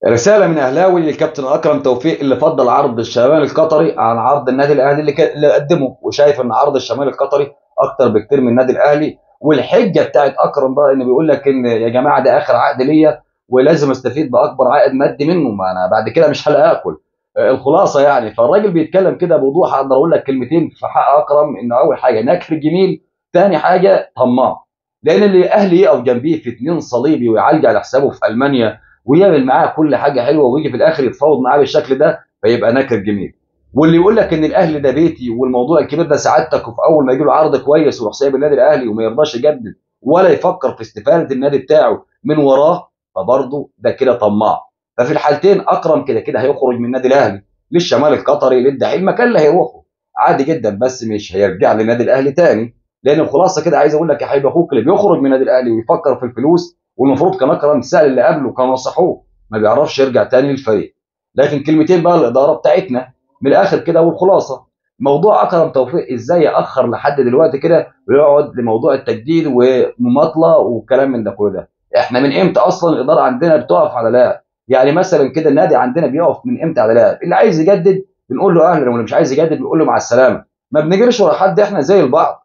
رسالة من اهلاوي للكابتن اكرم توفيق اللي فضل عرض الشمال القطري عن عرض النادي الاهلي اللي قدمه، وشايف ان عرض الشمال القطري اكتر بكتير من النادي الاهلي. والحجة بتاعت اكرم بقى انه بيقول لك ان يا جماعة ده اخر عقد ليا ولازم استفيد باكبر عائد مادي منه، ما انا بعد كده مش هلاقي اكل. الخلاصة يعني فالراجل بيتكلم كده بوضوح. اقدر اقول لك كلمتين في حق اكرم، ان اول حاجة نكر جميل، ثاني حاجة طماع، لان اللي الاهلي يقف جنبيه في 2 صليبي ويعالج على حسابه في المانيا ويعمل معاه كل حاجة حلوة ويجي في الاخر يتفاوض معاه بالشكل ده، فيبقى نكر جميل. واللي يقول لك ان الاهلي ده بيتي والموضوع الكبير ده سعادتك، وفي اول ما يجي له عرض كويس ويروح سايب النادي الاهلي وما يرضاش يجدد ولا يفكر في استفاده النادي بتاعه من وراه، فبرضه ده كده طماع. ففي الحالتين اكرم كده كده هيخرج من النادي الاهلي للشمال القطري للدحيل، المكان اللي هيروحه عادي جدا، بس مش هيرجع للنادي الاهلي تاني. لان الخلاصة كده عايز اقول لك يا حبيب اخوك، اللي بيخرج من النادي الاهلي ويفكر في الفلوس، والمفروض كان اكرم سال اللي قبله كان نصحوه ما بيعرفش يرجع تاني للفريق. لكن كلمتين بقى الادارة بتاعتنا من الاخر كده والخلاصة، موضوع اكرم توفيق ازاي ياخر لحد دلوقتي كده ويقعد لموضوع التجديد ومماطله وكلام من ده كله ده. احنا من امتى اصلا الادارة عندنا بتقف على لاعب؟ يعني مثلا كده النادي عندنا بيقف من امتى على لاعب؟ اللي عايز يجدد بنقول له اهلا، واللي مش عايز يجدد بنقول له مع السلامة، ما بنجريش ورا حد، احنا زي البعض.